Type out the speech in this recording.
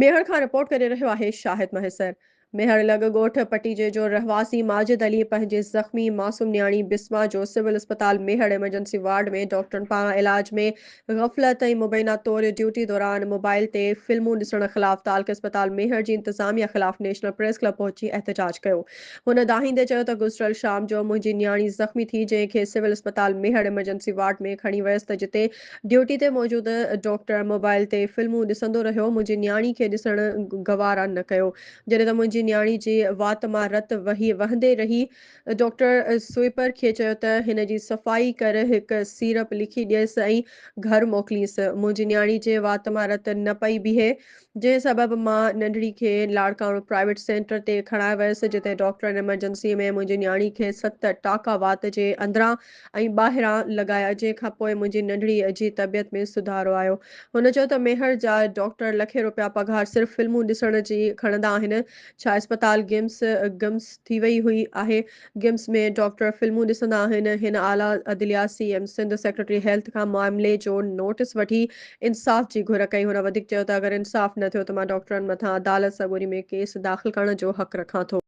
ميهڙ کان رپورٽ ڪري رهيو آهي شاهد مهيسر. ميهڙ لڳ ڳوٺ پٽيجي جو رهواسي ماجد علي پنهنجي زخمي معصوم نياڻي بسما جو سول اسپتال ميهڙ ايمرجنسي وارڊ ۾ ڊاڪٽرن پاران علاج ۾ غفلت ۽ مبينا طور ڊيوٽي دوران موبائل تي فلمون ڏسڻ خلاف تعلقه اسپتال ميهڙ جي انتظاميا خلاف نيشنل پريس ڪلب پهچي احتجاج ڪيو. هن دانهيندي چيو ته گذريل شام جو منهنجي نياڻي زخمي ٿي جنهن کي سول اسپتال ميهڙ ايمرجنسي وارڊ ۾ کڻي ويس ته جتي ڊيوٽي تي موجود ڊاڪٽر موبائل تي فلمون ڏسندو رهيو، منهنجي نياڻي کي ڏسڻ گوارا نه ڪيو، جڏهن ته منهنجي نياڻي جي وات مان رت وهي وهندي رهي، ڊاڪٽر سوئيپر کي چيو ته هن جي صفائي ڪر، هڪ سيرپ لکي ڏيس ۽ گهر موڪلينس، منهنجي نياڻي جي وات مان رت نه پئي بيهي، جنهن سبب مان ننڍڙي کي لاڙڪاڻو پرائيويٽ سينٽر تي کڻائي ويس، جتي ڊاڪٽرن ايمرجنسي ۾ منهنجي نياڻي کي ست ٽاڪا وات جي اندران ۽ ٻاهران لڳايا، جنهن کان پوء منهنجي ننڍڙي جي طبيعت ۾ سڌارو آيو. هن چيو ته ميهڙ جا ڊاڪٽر لکين روپيا پگهار صرف فلمون ڏسڻ جي کڻندا آهن، ڇا اسپتال گمس گمس ٿي وئي هئي آهي، گمس ۾ ڊاڪٽر فلمون ڏسندا آهن، هن اعليٰ عدليه C M Sindh secretary health کان معاملي جو نوٽيس وٺي انصاف جي گهر ڪئي، هن وڌيڪ چيو ته اگر انصاف نه ٿيو ته مان ڊاڪٽرن مٿان عدالت سڳوري ۾ ڪيس داخل ڪرڻ جو حق رکان ٿو.